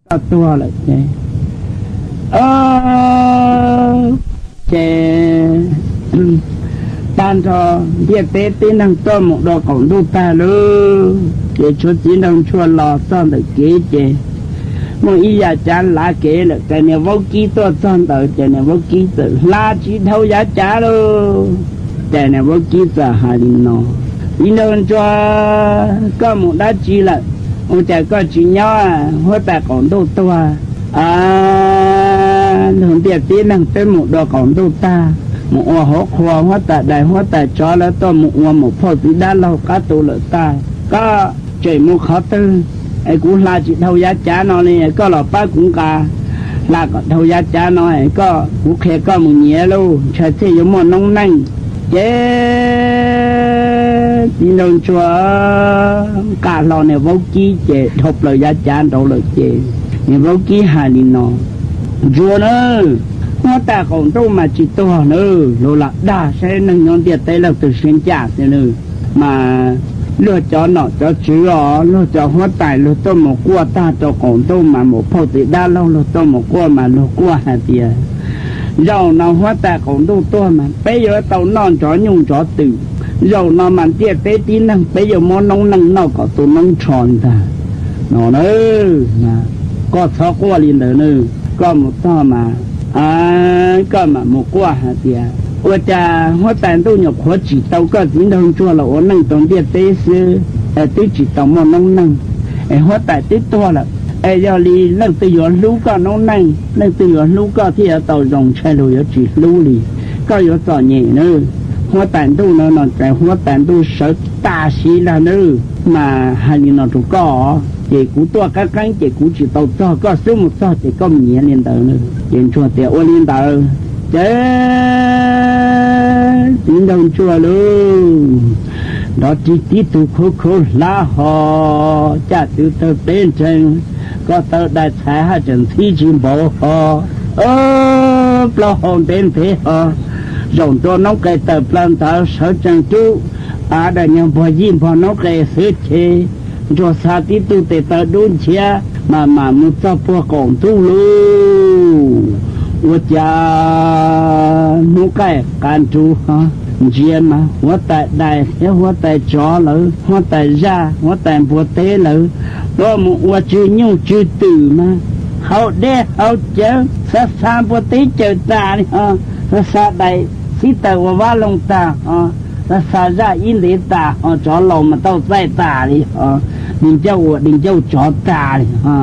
toj tuag lawm ces, ces tag nrho ntiaj teb tib neeg tuaj mus dua qaum ntuj tag lawm ces tshuav txiv nraug ntsuag los txog ntawm kev ces muaj ib yav cav lav kev lawm ces niag vaub kib tuaj txog ntawd ces niag vaub kib txawm hla tsis dhau yav cav lauj. Ces niag vaub kib txawm hais li no, txiv nraug ntsuag, koj mus dab tsi lawm? Ua cas koj tsis nyob huab tais qaum ntuj tuag? Ntuj ntiaj teb neeg peb mus dua qaum ntuj tag, mus ua hauv qhua, huab tais dais huab tais tsov lawv tuaj mus ua mus phauj txiv dab laug qab tu lawm tag, koj tseem mus qhov twg? Es kuv hla tsis dhau yav cav no li, koj los pab kuv nqa hla kom dhau yav cav no es koj, kuv qhia koj mus nyiav lauj, ntshai thiaj yuav muaj noob neej. Ces txiv nraug ntsuag nqa hlo niag vaub kib ces dhau plaws yav cav nraud lawm ces niag vaub kib hais li no, ntsuag na, huab tais qaum ntuj mas tsis tuag na, luag lam dag saib neeg nyob ntiaj teb leej twg siab ncaj xwb na. Mas luag cov nom cov tswv os, luag cov huab tais luag tuaj mus quaj tag rau qaum ntuj mas mus phauj txiv dab laug luag tuaj mus quaj mas luag quaj hais tias, zaum no huab tais qaum ntuj tuag mas peb yuav tau noj ntsov nyuj ntsov twm, zaum no mas ntiaj teb tib neeg peb yuav muab noob neej noj kom tu noob nrho ntag. No na, koj txhob quaj li ntawd na, koj mus txog mas koj mam mus quaj hais tias, ua cas huab tais ntuj nyuam qhuav tsim tau koj txiv nraug ntsuag los ua neej rau ntiaj teb xwb, es twb tsis tau muaj noob neej, es huab tais twb tuag lawm, es yog li leej twg yuav hlub koj noob neej, leej twg yuav hlub koj thiaj yuav tau zoo, ntshai luag yuav tsis hlub li, koj yuav txom nyem na. Huab tais ntuj no no ces huab tais ntuj sawv tas siv lag na, mas hais li no rau koj, ces kuv tuaj qeeb qeeb ces kuv tsis tau txog, koj xub mus txog ces koj mus nyiav li ntawd. Ces ntsuag tias ua li ntawd ces txiv nraug ntsuag lauj, nrov ris tib tug khaub khaub hlab ho, caj tw tawg peb ntseeg, ko taw dais txhais haj tseem ntxhib tsis npaum ho, plaub hau ntev ntev ho, zaum ntua noob qes tawm plaws ntawd sawv tsees rub, av dais nyuag npog yij npog noob qes xwb ces ntsuag xa tib tug tes taw dub nchiab mas mam mus txog puag qaum ntuj lauj. Ua cas hnub qaij qav nruv ho, ntsia mas huab tais dais thiab huab tais tsov lawv, huab tais zaj huab tais npua teb lawv tuaj mus ua tsw nyuj tsw twm mas haus dej haus cawv, xa xa npua teb cawm tas li ho, xa xa dais xib taws ua vab loog tas ho, xa xa zaj ib ntev tas ho, tsov laus mas tauj txaij tas li ho, di ncauj ua di ncauj tsov tas li ho.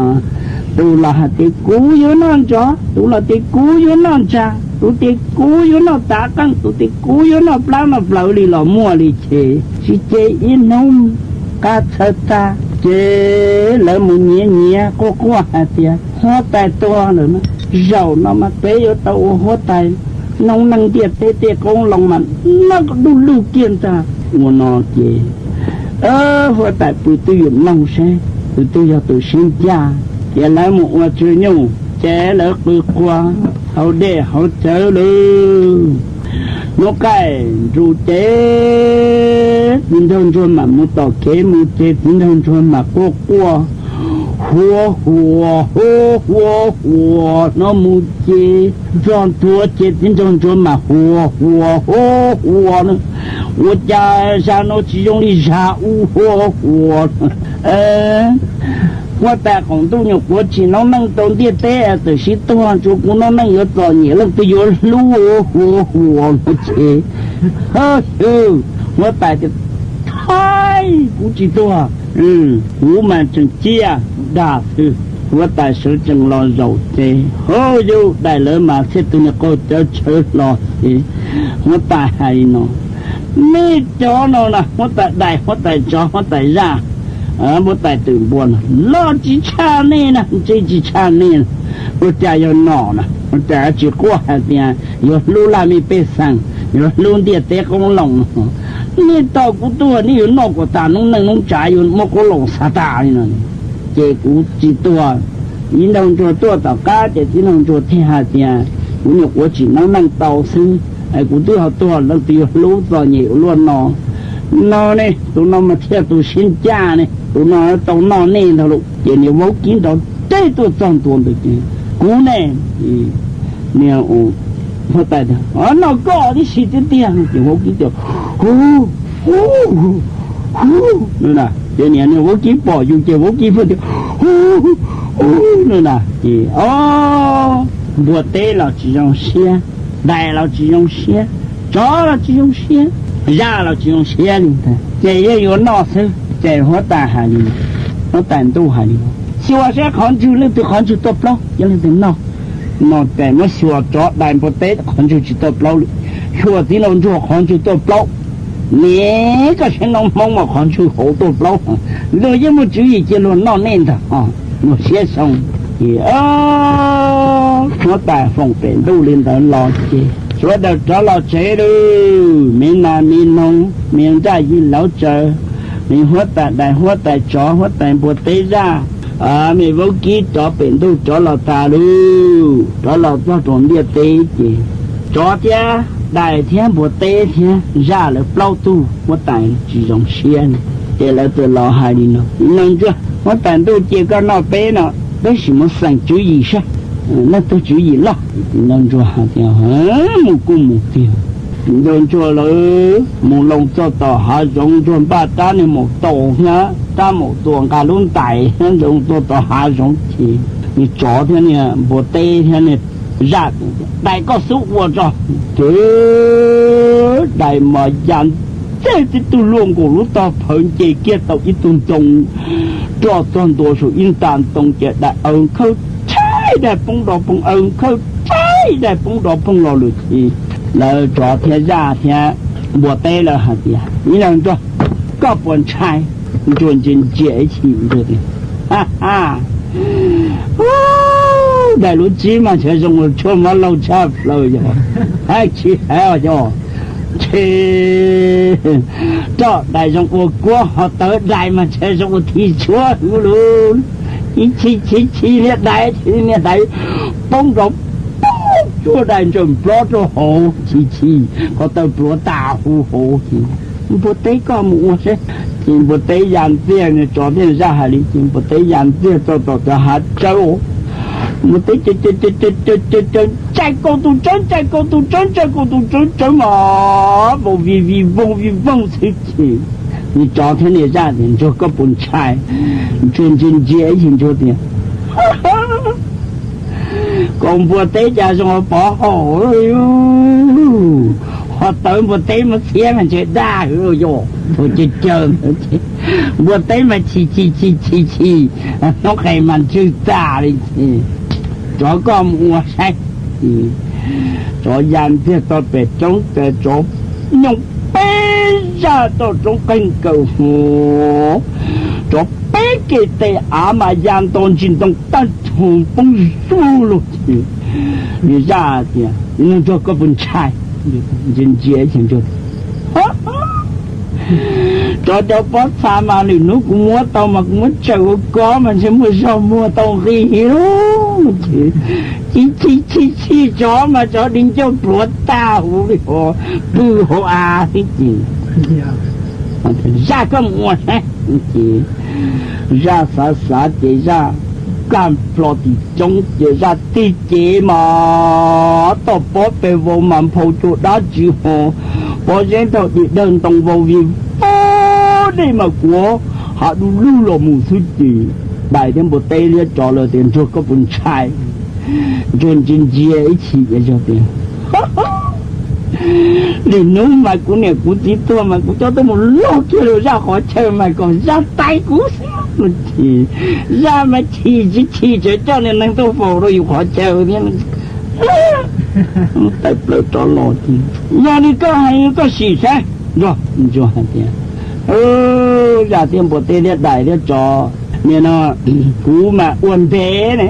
Tus los hais tias kuv yuav noj ntsov, tus los tias kuv yuav noj ntsa, tus tias kuv yuav noj tav qeej, tus tias kuv yuav noj plab noj plawv li los muaj li ces tsis ces ib hnub qab txhawv tag ces lawv mus nyiav nyiav quaj quaj hais tias huab tais tuag lawm, zaum no mas peb yuav tau ua huab tais noob neej ntiaj teb tej qoob loo mas noj dub lug kiag ntag. Ua no ces huab tais pw twb yuav mloog seb tus twg yog tus siab ncaj, ces lawv mus ua tsw nyuj ces lawv qw qhua haus dej haus cawv lawm. Hnub qaij nruv ces txiv nraug ntsuag mam mus tom kev mus ces txiv nraug ntsuag mam quaj quaj huav huas huav huav huas no mus ces txog ntua ces txiv nraug ntsuag mam huav huas huav huas na, ua cas zag no tsis zoo li zag ub huav huas. Huab tais qaum ntuj nyuam qhuav tsim noob neej rau ntiaj teb txawm sib tuag, tsuav kuv noob neej yuav txom nyem, leej twg yuav hlub huav huas no ces, ha, huab tais tias, thaib, kuv tsis tuag, kuv mas tseem ciaj dag xwb. Huab tais sawv tsees los zaum ces, ha, yus dais lawv mas thiaj tus niag qaug cawv tshawv hlo ces huab tais hais li no, nej cov no na, huab tais dais, huab tais tsov, huab tais zaj, huab tais twm npua no los tsis tshaj nej na, ntsej tsis tshaj nej. Ua cas yog no na, ua cas tsis quaj hais tias yuav hlub laj mej pej xeem, yuav hlub ntiaj teb qoob loo no? Nej tos kuv tuag nej yuav noj kom tas noob neej noob tsav, yuav muab qoob loo xa tas li no. Ces kuv tsis tuag. Txiv nraug ntsuag tuaj tom qab ces txiv nraug ntsuag thiaj hais tias, kuv nyuam qhuav tsim noob neej tau xwb, kuv twb ho tuag, leej twg yuav hlub txom nyem ua luaj no? No ne, tus no mas thiaj tus siab ncaj ne, tus no tau noj nej ntag lauj. Ces niag vaub kib nrov teb tuaj txog ntua ntawd ces, Kuv ne. Niag huab tais tias, Noj koj tib si tiag tiag. Ces vaub kib tias, Hu, hu, hu, no na. Ces niag vaub kib pom yus ces vaub kib pheej tias, Hu, hu, no na. Ces o, npua teb los tsis zoo siab, dais los tsis zoo siab, tsov los tsis zoo siab, zaj los tsis zoo siab li ntag. Ces yeej yuav noj xwb ces huab tais hais li, huab tais ntuj hais li, Xyuas saib qhov ntswg leej twg qhov ntswg tuaj plaub cia leej twg noj. No ces muab xyuas tsov dais npua teb qhov ntswg tsis tuaj plaub li, xyuas txiv nraug ntsuag qhov ntswg tuaj plaub. Niam, koj saib noob hmoob mas qhov ntswg hauv tuaj plaub, luag yeej muaj tswv yim cia luag noj nej ntag, luag siab xyoo. Ces huab tais foom pem ntuj li ntawd los ces sawv daws rov los tsev lawm. Me nas me noog, me nraj yig lauv tsaws, me huab tais dais huab tais tsov huab tais npua teb zaj, me vaub kib rov pem ntuj rov los tas lawm, rov los txog rau ntiaj teb ces tsov thiab dais thiab npua teb thiab zaj lawv plaub tug huab tais tsis zoo siab li. Ces lawv txawm los hais li no, Txiv nraug ntsuag, huab tais ntuj cia koj noj peb no, peb sim mus xeem tswv yim saib leej twg tswv yim loj. Txiv nraug ntsuag hais tias, Mus kuj mus tiag. Txiv nraug ntsuag lawv mus loo txog tom hav zoov, ntsuag npaj rab niag maum taus thiab rab maum tua nqa lub ntais thiab loo txog tom hav zoov ces niag tsov thiab niag npua teb thiab niag zaj, Dais koj xub ua tso. Ces dais mas ya ntxiag tib tug luaj nkaus lub tog phawv nce kiag tau ib tug ntoo roj txog ntua saum ib nta ntoo ces dais aw khawb tshaib dais poob dov phooj, aw khawb tshaib dais poob dov phooj los lawm ces lawv tsov thiab zaj thiab npua teb lawv hais tias, Txiv nraug ntsuag, koj puas ntshai? Ntsuag ntsia ntsia ib chim ntsuag tias, Dais lub tsib mas ntshe zoo ua tshuaj mab laug tshaj plaws yog, hais tsis hais os yog, ntshe roj dais zoo ua kuab ho tawv dais mas ntshe zoo ua thim tshuab hwv lawm. Chim chim chim chim niag dais, niag dais poob nrov poob, tshuaj dais ntsaws nplob rau hauv, chim chim ko taw pluav tas huv hauv ces, Npua teb koj mus ua saib. Ces npua teb ya ntxiag, niag tsov thiab zaj hais li ces npua teb ya ntxiag txog tom cov hav tsawb, npua teb caws caws caws caws caws caws caws, ntsais kaus tus tsawb, ntsais kaus tus tsawb, ntsais kaus tus tsawb, tsawb mas vau vij vij voog vij voog xwb ces niag tsov thiab niag zaj tias, Ntsuag koj puas ntshai? Ntsuag ntsia ntsia ib chim ntsuag tias, Kaus npua teb cas zoo pov haum, ho tawv npua teb muab txhiab mas ntshe daj hwv yog, ua caws caws, npua teb mas chim chim chim chim chim, hnub qes mas ntswg tag li ces, Tsov koj mus ua saib. Tsov ya ntxiag txog pem roob ces tsov nyooj peb zaj toj roob qeeg kaws hov, tsov peb kev tes av mas ya nto ntsis ntoo tag nrho poob zug lug ces niag zaj tias, Ntsuag koj puas ntshai? Ntsia ntsia ces ntsuag, Tsov cov pob txha mas lwm hnub kuv muab tau mas kuv muab tsaws ua koj mas ntshe muaj zog muag tau nqi lug ces, chim chim chim chim tsov mas tsov di ncauj pluav tag huv li hov, pw hauv av xwb ces, Zaj koj mus ua saib ces zaj xav xav ces zaj kaj plho tim roob ces zaj tig cev mas toj pob pes vau mas nphau cua dab tsi ho, pob zeb dhau di dawg ntoo vau vij vau, dej mas kuav hav du lug los mus xwb ces dais thiab npua teb liab tsov lawv tias, Ntsuag koj puas ntshai? Ntsuag ntsia ntsia ib chim zog tias, Lwm hnub mas kuv niam kuv txiv tuag mas kuv coj tuaj mus log kiag rau zaj qhov chaw mas kom zaj tais kuv xwb. Ces zaj mas chim tsis chim tseem coj niag neeg tuaj faus rau yus qhov chaw thiab. Tawm plaws rov los ces, Yog li koj hais koj sim saib. Ntsuag hais tias, Zaj thiab npua teb thiab dais thiab tsov, nim no kuv mas ua ntev ne,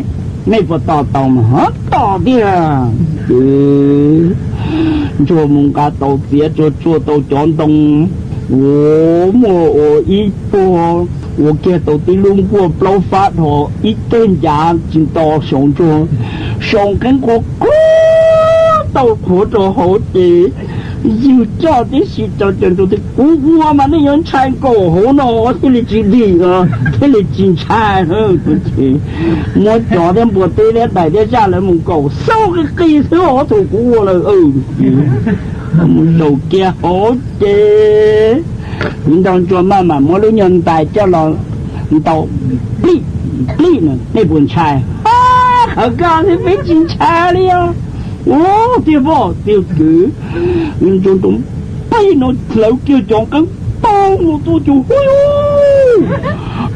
nej puas tos tau mas ho tos tiag. Ces ntsuag mus nqa tau txiav tsuag tsuag tau cov ntoo uas muaj ua ib puag, ua kiag tau tib lub nkuaj plaub fab dhos ib teg ncav tsis nto saum ntsuag, saum qeeb qhuav qhuav tau qhuav rau hauv ces Yug coj tib si rau cov ntsuag tias, kuv ua mas nej yuav ntshai nkaus hauv no thiaj li tsis dim, thiaj li tsis ntshai. Ces muab cov thiab npua teb thiab dais thiab zaj lawv mus nkaum xauj qis qis xwb, ob tug kuv ua lawm. Ces mus zaum kiag hauv ces txiv nraug ntsuag maj mam muab lub nyuag ntais coj los ntaus plij plij no, nej puas ntshai? Qhov ko thiab peb tsis ntshai li os. Ua tiag pog tiag kwv. Ntsuag nroo plij no hlawv kiag cov nqeeb tau mus tuaj ces hu,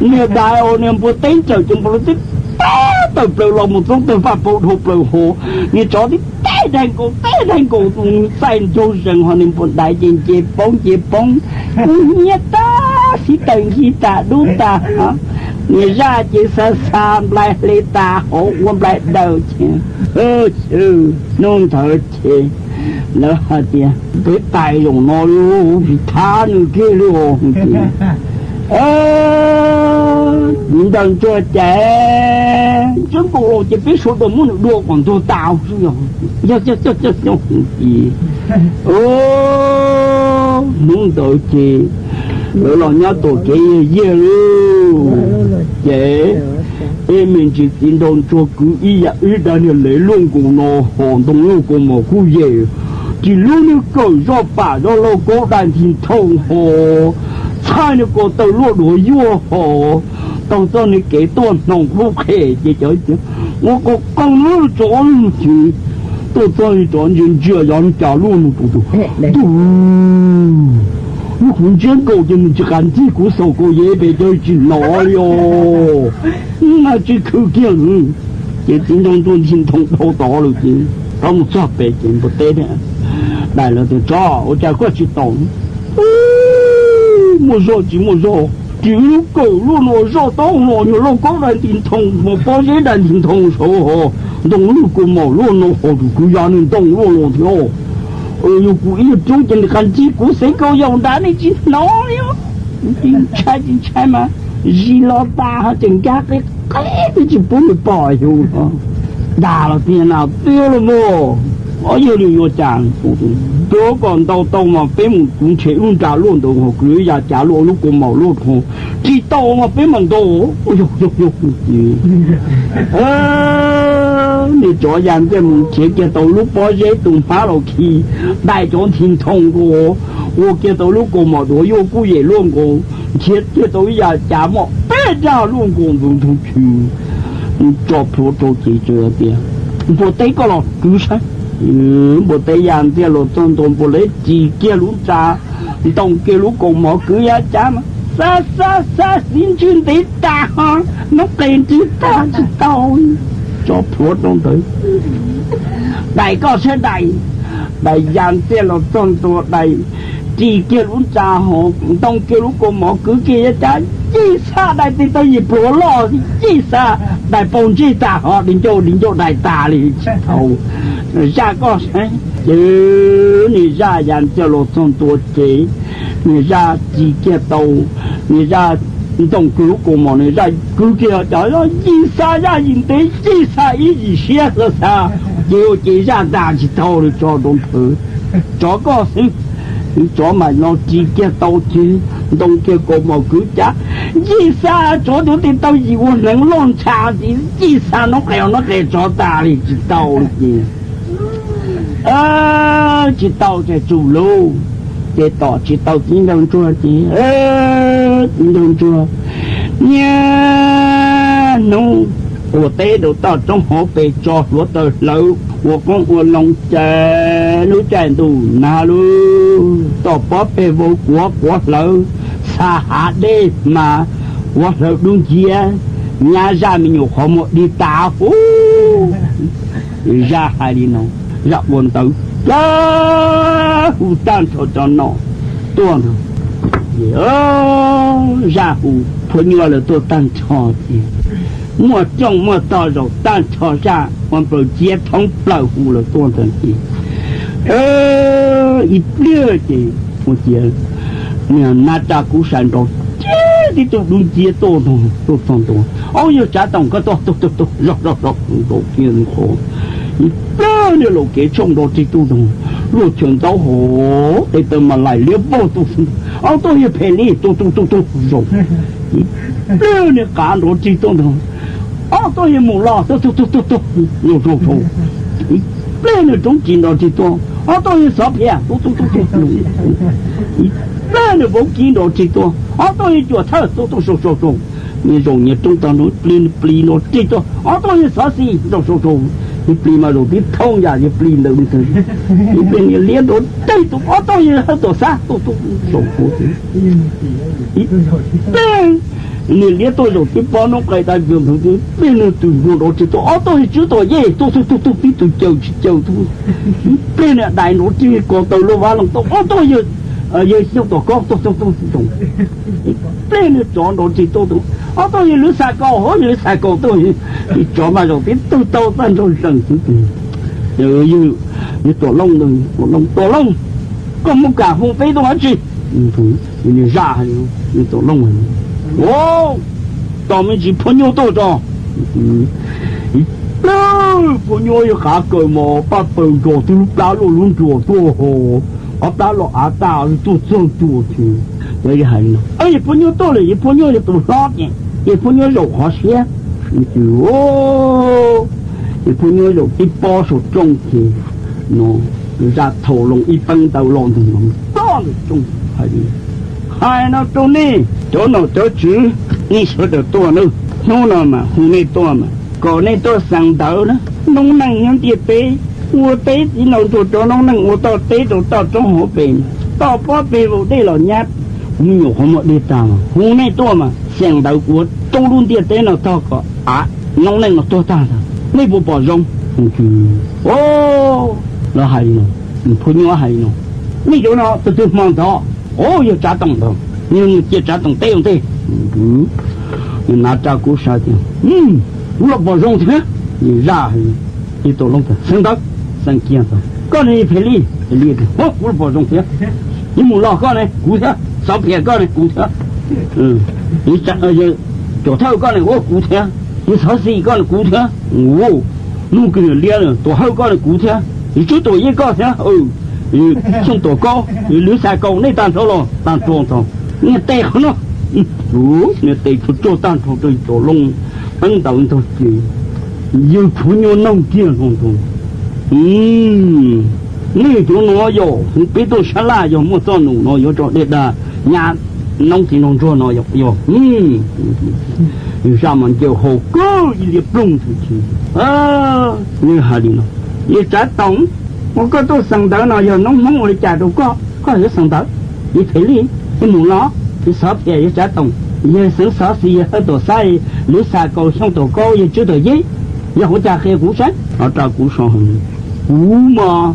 niag dais os, niag npua teb ntsawm ces npua teb tab tawm plaws los mus txob tawg faj pau dhau plaws hauv. Niag tsov tib teb daig nkaus teb daig nkaus, txaij ncaug zees, ho niag npua dais ces nce poob nce poob, kub hnyiab tag, sib taws nkig tas dub tas. Niag zaj ces xa xa nplai hle tas hauv ua nplai daws ces hnub ntawd ces lawv hais tias peb tais zaum no tsis thab nws kiag li os. Txiv nraug ntsuag ces ntsia nkaus los ces peb sawv daws muab nws dua kom ntuag tas xwb os. Yog, yog, yog, yog, yog. Hnub ntawd ces lawv los nyob tom kev yag yag lauj. Ces ib me ntsis txiv nraug ntsuag kwv ib yam ib daim niag lev luaj nkaus no, ho ntoo luaj nkaus mom kuj yem, tsis lub niag kawm zoj pam zoj lauj kaub dai nthi nthoo ho txhaij niag ko taw luaj duav yuaj ho taug txoj niag kev tuaj hnoos qub qhem ces cov tias ua qau qau lub tsov ces tuaj txog li tsov ntsia ntsia yog li cas luaj no tus tus tus. Yog kuv ntsia nkaus ces nws tsis qas ncig kuv xaus kaus yev pem cov tsis hnov li os. Mas tsis khwv kiag. Ces txiv nraug ntsuag nthi nthoo dhau tod lawm ces rov mus txog pem ces npua teb thiab dais lawv tias tsov ua cas koj tsis tau? Muaj zog tsis muaj zog, tsis lub kawm luaj no zoj taub hau nyuag lauj kaub dai nti nthoo, pob zeb dai nti nthoo saud ho ntoo luaj kaus mom luaj no ho tus kwv yog nws ntoo luaj no thiab. Yog kuv ib yam rub ces nws qas ncig kuv xeev kaus yaus nrad nej tsis hnov li. Tsis ntshai tsis ntshai mas zis los tas ho tseem nkag qe qe twb tsis pub nws pom xyov dag los tiag na tiag los mas. Ob yawg li yuav cas, rov kom ntaus tau mas peb mus kuv nrhiav lub nra luaj ntawd ho kwv ya cav luaj lub kaus mom luaj ho tsis tau mas peb mam ntaus. Yog yog yog. Niag tsov ya ntxiag mus nrhiav kiag tau lub pob zeb tus hmab los khi dai cov nthi nthoo nkaus, ua kiag tau lub kaus mom duav yuaj kuj yem luaj nkaus, nrhiav kiag tau ib yam cav mom peb rag luaj nkaus ntug ntug khw. Tso plhuav rau ces tias, npua teb koj los kwv saib. Npua teb ya ntxiag los txog ntua npua teb ris kiag lub nra, ntoo kiag lub kaus mom kwv ya cav mas xa xa xa xiv ntswg ntev tas ho noob qes ntswg tag tsis tau. Tso plhuav rau ntawd, dais koj saib dais. Dais ya ntxiag los txog ntua dais ris kiag lub nra ho ntoo kiag lub kaus mom kwv kiag ya cav, yij xa dais tes taw yim pluav loj, yij xa dais paug ntseg tag ho di ncauj di ncauj dais tas li tsis tau. Zaj koj saib ces niag zaj ya ntxiag los txog ntua ces niag zaj ris kiag tau, niag zaj ntoo kiag lub kaus mom, niag zaj kwv kiag cov yij xa zaj yim ntev, yij xa ib yim siab xa xa, ces ua ces zaj tas tsis tau li tso rau nthawv. Tsov koj xwb. Tsov mas los ris kiag tau ces ntoo kiag kaus mom kwv cav, yij xa tsov cov tes taw yim ua hneev loj ntsha ntxiv, yij xa noob qes noob qes tsov tas li tsis tau li ces tsis tau ces tsum lauj. Ces tom tsis tau txiv nraug ntsuag ces txiv nraug ntsuag niaj hnub ua teb rau toj roob hauv pes tso hluav taws hlawv ua qoob ua loo ces lub caij ntuj nag lub toj pob peg vau kuav quav hlawv xa hav dej mas quav hlawv dub nciab, nyab zaj me nyuam qhov muag dig tas huv. Zaj hais li no, zaj ua ntawd zaj hu tag nrho cov nom tuaj ntag. Zaj hu phua nyuaj lawm tuaj tag nrho ces muaj rooj muaj tog zaum tag nrho zaj ua nplaws ciab thoob plaws hu lawm tuaj ntag ces ib pliag ces ua ciav niag nab raj kub sai nrov ciab tib tug dub nciab tuaj tuaj txog ntua. Au yog tsav toom koj tuaj tuaj tuaj tuaj zoj zoj zoj nkaus kiag nqho ib pliag niag laum kev tshooj nrov tib tug ntag. Luaj chaw ntaub hauv, tes taw mas laim liab vog tuaj, ob tug yawg phem li tuaj tuaj tuaj tuaj zoo. Ib pliag niag qav nrov rig tuaj ntag, ob tug yawg mus los tuaj tuaj tuaj tuaj tuaj zoo zoo zoo. Ib pliag niag roob ris nrov rig tuaj, ob tug yawg xov phiaj tuaj tuaj tuaj tuaj. Ib pliag niag vaub kib nrov rig tuaj, ob tug yawg cuam thawj tuaj tuaj zoo zoo zoo. Nyias zaum nyias roob tag nrho, ib pliag niag plis nrov rig tuaj, ob tug yawg xov xis nrov zoo zoo. Ib pliag mas zaum tib thooj yam yawg plis ntawd li ntag. Ib pliag niag liab nrov rig tuaj, ob tug yawg hawj tuam xab tuaj tuaj zoo zoo. Ib pliag niag liab tuaj zaum tib pob noob qes tas ntug ntug, ib pliag niag tus ntsuag nrov rig tuaj, ob tug yawg tswb tuam yej tuaj tuaj tuaj tuaj, tib tug caws tsis caws tuaj. Ib pliag niag dais nrov rig ko taw luaj vab loog tuaj, ob tug yawg xyoo tuam kaub tuaj tuaj tuaj zoo. Ib pliag niag tsov nrov rig tuaj, ob tug yawg lwv xa kaus, yawg lwv xa kaus tuaj. Tsov mas zaum tib tug tau tag nrho zees xwb. Yawg, yawg Tuam Looj ntag, Tuam Looj, Tuam Looj, koj muab kam hu peb tuaj dab tsi? Yawg zaj hais, yawg Tuam Looj, ua, tos me ntsis phua nyuj tuaj tso. Ib pliag phua nyuj yawg qav kaws mos paj paws nrog tib lub plab luaj lub nruas tuaj ho, ob plab los av tag tuaj txog ntua ces yawg hais li no, yawg phua nyuj tuaj lawm, yawg phua nyuj yog tus hlob ces yawg phua nyuj zaum qhov siab. Ces yawg phua nyuj zaum tib pob saum rooj ces no zaj thaum loo ib peeb ntawd los ntawm no ploj ntawm rooj hais li, hais no rau nej cov nom cov tswv, nej sawv daws tuaj nawb, hnub no mas hu nej tuaj mas kom nej tuaj xeev ntawv na. Noob neej nyob ntiaj teb, ua teb txiv nraug ntsuag rov noob neej ua toj teb rau toj roob hauv pes, toj pob pes vau dej los nyab. Kuv me nyuam qhuav muaj dej tag mas hu nej tuaj mas xeev ntawv kuv ua rau lub ntiaj teb no tog kom av noob neej no tuag tag ntag, nej puas pom zoo? Los hais li no, phua nyuj hais li no, nej cov no tus twg hmo ntxov, o, yog Tsav Toom ntag, nws cia Tsav Toom teb ua ntej. Nws hnav rau kuv saib tias, kuv los pom zoo thiab. Nws zaj, yawg Tuam Looj tias, xeev ntawv, xeev kiag ntag, koj ne Phem Lij? Phem Lij tias, kuv los pom zoo thiab. Ib mus los koj ne kuv thiab, Xov Phiam koj ne kuv thiab, Cuam Thawj koj ne kuv thiab, Xov Xis koj ne kuv thiab, Nuj Kws Liab, Tuam Hawj koj ne kuv thiab, Tswb Tuam Yej koj thiab, Xyooj Tuam Kaub, Lwv Xas Kaus, nej tag nrho los tag nrho ntag. Niag tes qhov no, niag tes tsuag tsuag tag nrho rau Tuam Looj, peeb ntawv ntag ces yawg Tshuav Nyuaj noog kiag no ntag. Nej cov no yog hu peb tuaj sab laj, yog muaj txoj num no yuav tso dej dag nyab noob txiv nraug ntsuag no yog. Zaj mas ncaws hau kawg ib liab ploog ntag ces yawg hais li no, yawg Tsav Toom, ua koj tuaj xeev ntawv no yog noob Hmoob ua li cas rau koj, koj yuav xeev ntawv? Yawg Phem Lij, yawg mus los, yawg Xov Phiam, yawg Tsav Toom, yawg Xeev Xov Xis, yawg Hawj Tuam Xab, Lwv Xas Kaus, Xyooj Tuam Kaub, yawg Tswb Tuam Yej, yog ua cas qhia kuv saib. Hais rau kuv so, kuv mas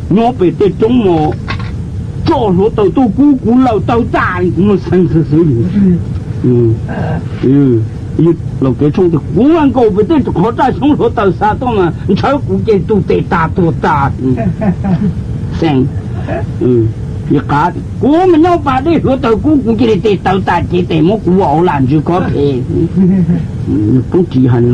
nyob pem tej roob mas tso hluav taws tuaj kub kuv lawm taw tas li, kuv mas xeev xwb xwb li. Laus Kev Tshooj tias, kuv mas nkaum pem tej qhov raj xyoob hluav taws xa tuaj mas ntshaw kuv ces tu tes tas tuag tas. Xeev, yawg Qav, kuv mas nyob pas dej hluav taws kub kuv cia li tes taw tas ces tes muab kuv ua au lam ntsws khob phem. Poob Ris hais,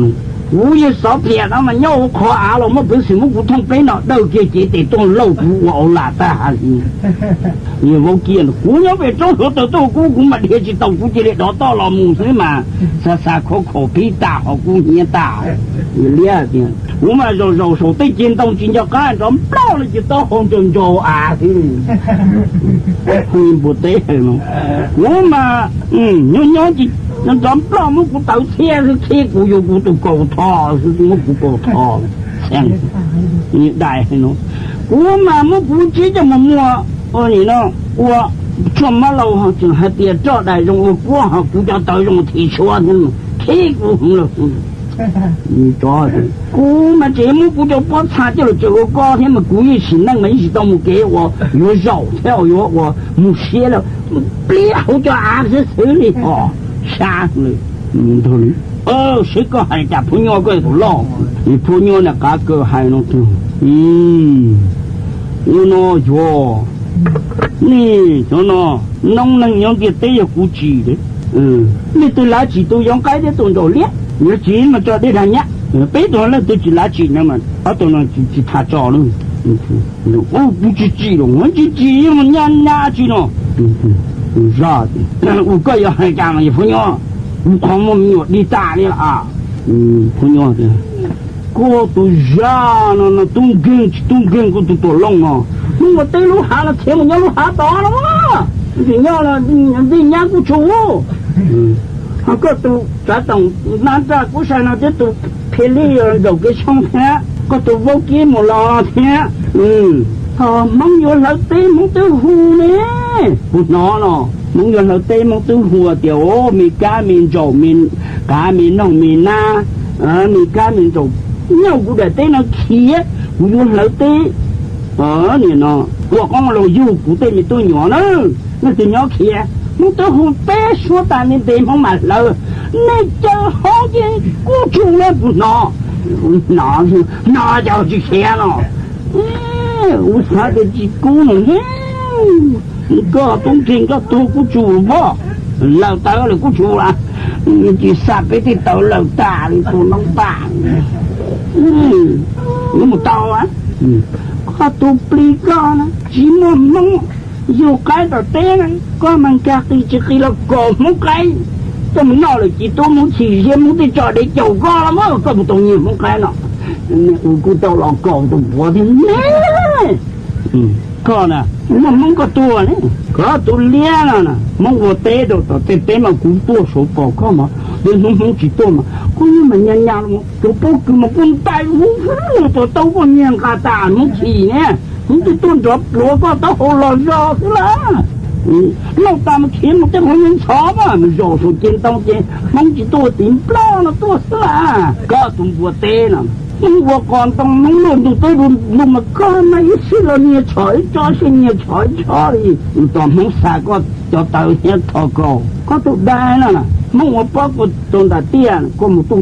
kuv yawg Xov Phiam no mas nyob hauv qhov av los muaj peev xwm muab kuv thooj pleb no dawj kiag cev tes tuaj lauj kuv ua au lam tag hais li. Yawg Vaub Kiab, kuv nyob pem roob hluav taws tuaj kub kuv mas dhia tsis tau kuv cia li dov toj los mus xwb mas xa xa khov khaum pib tas ho kub hnyiab tas. Yawg Liab tias, kuv mas zaum zaum saum tej ceg ntoo tsis nco qab nrov nploj los ces taub hau ncaus ncaus av xwb. Hu npua teb hais no, kuv mas nyob nyob ces nrov nploj muab kuv tawv txhiab xwb, khib kuv yuav kuv tus kaus tho xwb, muab kuv kaus tho. Dais hais no, kuv mas muab kuv ntsib coj mus muag ua nim no ua tshuaj mab laus, tseem hais tias roj dais zoo ua kuab ho kuv cov tawv zoo thim suab thiab, khib kuv hwv los. Kuv mas tseem muab kuv cov pob txha coj los tsaws ua kob thiab mas kuv yeej sim neej mas yeej tsis tau mus kev uas yuav zaum thiab yuav ua mus siab lawm, pliab hauv cov av xwb xwb li os. Sab li, seb koj hais li cas, phua nyuj koj yog tus loj. Phua nyuj niag qav kaws hais no tiag, ua no yuav, nej cov no, noob neej nyob ntiaj teb yog kuv tsim, leej twg lav tsim tus yau nqaib thiab tus nraum liab, yuav tsim mas tso dej dag nyab. Peb tug leej twg tsis lav tsim no mas ob tug no tsis tham tso lawm. Ub, kuv tsis tsim los, tsis tsim, nyab nyab tsis no. Tus zaj, ua koj yog hais cas mas yog Phuj Nyuj, kuv qhov muaj me nyuam dig tag li lawm. Phuj Nyuj tias, koj tus zaj no no tub nkeeg tsis tub nkeeg, koj tus tuam looj no, hnub ua teb lub hav no khiav mus nyob lub hav tod no, tsis nyob los ntij nyab kuj tshua. Ho koj tus tsav toom nab nraj kuj sai no thiab, tus phim lij zaum kev tshoob thiab, koj tus vaub kib mus los thiab. Thaum Hmoob yuav hlawv teb Hmoob twb hu ne, kuv hnov no, Hmoob yuav hlawv teb Hmoob twb hu tias, o, me kab me ntsaum, qav me noog me nab, me kab me ntsaum, nyob kuv daim teb no khiav, kuv yuav hlawv teb. Nim no ua qoob los yug kuv tej me tub nyuam na, nej tus nyob khiav, Hmoob twb hu peb suab tas ne, ntev Hmoob mam hlawv. Nej caw hov ces kuj tsuj na, kuv hnov, hnov cas tsis khiav no. Kuv xav tias tsis kub no, koj tub nkeeg koj tuag kuj tsuj pob, lawm tawv lawm kuj tsuj las, tsis xa peb tej tawv lawm tas li tus noob tas. Mus tau, koj tus plig koj na tsis muaj Hmoob yug qaib tom teb na, koj mas nkag qis tsis qis los kaum Hmoob qaib coj mus noj lawm, ci tub Hmoob chim ziab Hmoob tej tso dev caum koj los mas koj mus tau nyiag Hmoob qaib no. Kuv kuj tau los kaum tus puav thiab ne. Koj na, muaj Hmoob koj tuag ne, koj tus liab no na, Hmoob ua teb rau tom tej teb mas kuv tuaj saud tos koj mas, tej hnub Hmoob tsis tuaj mas koj yeej mas nyas nyas los, tus pob kws mas kuj ntais mus, tus taub koj nyiag nqa tas Hmoob chim ne, Hmoob twb tuaj nrov pluav koj taub hau los zog xwb lawm. Noj tas mus khiav mus tej qhov nyob ntxhov mas mus zaum saum ces ntoo ces Hmoob tsis tuaj tiv nplog no tuaj xwb lawm. Koj tus npua teb no, Hmoob ua qos ntoo Hmoob luaj ntug teb lug mas koj mas ib sij los nyiag tsho ib tsob, ib sij nyiag tsho ib tsob li. Tos Hmoob xa koj cov tawv thiab tho kaus, koj tus dab no, Hmoob ua pob kws rau nram tiaj, koj mus tuaj